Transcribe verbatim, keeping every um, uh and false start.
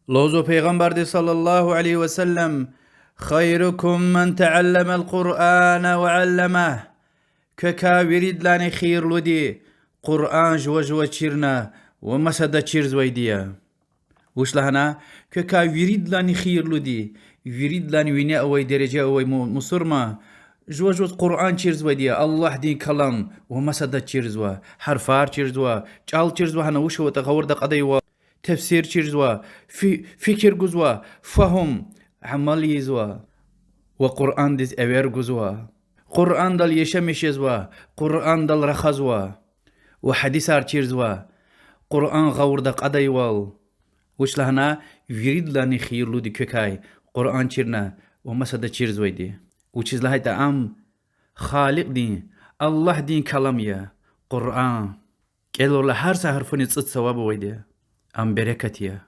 Лугьузва Пайгъамбарди صلى الله عليه وسلم: خيركم من تعلم القرآن وعلمه. Квекай виридалайни хийирлуди Къуръан жува-жуваз чирна ва масадаз чирзавайди я. Вуч лагьана? Квекай виридалайни хийирлуди, виридалайни вине авай, дережа авай му-, мусурман жува-жуваз Къуръан чирзавайди я, Аллагьдин калам, ва масадаз чирзава, гьарфар чирзава, чӀал чирзава, гьана вуч аватӀа гъавурда акьадайвал, тефсир чирзава, фи-, фикир гузва, фагьум, амал ийизва, ва Къуръандиз эвер гузва. Къуръандал яшамиш жезва, Къуръандал рахазва, ва гьадисар чирзава, Къуръан гъавурда акьадайвал. Вуч лагьана? Виридалайни хийирлуди квекай Къуръан чирна ва масадаз чирзавайди. Вучиз лагьайтӀа ам Халикьдин, Аллагьдин калам я, Къуръан. КӀелайла гьар са гьарфуниз цӀуд саваб авайди я. Ам берекат я.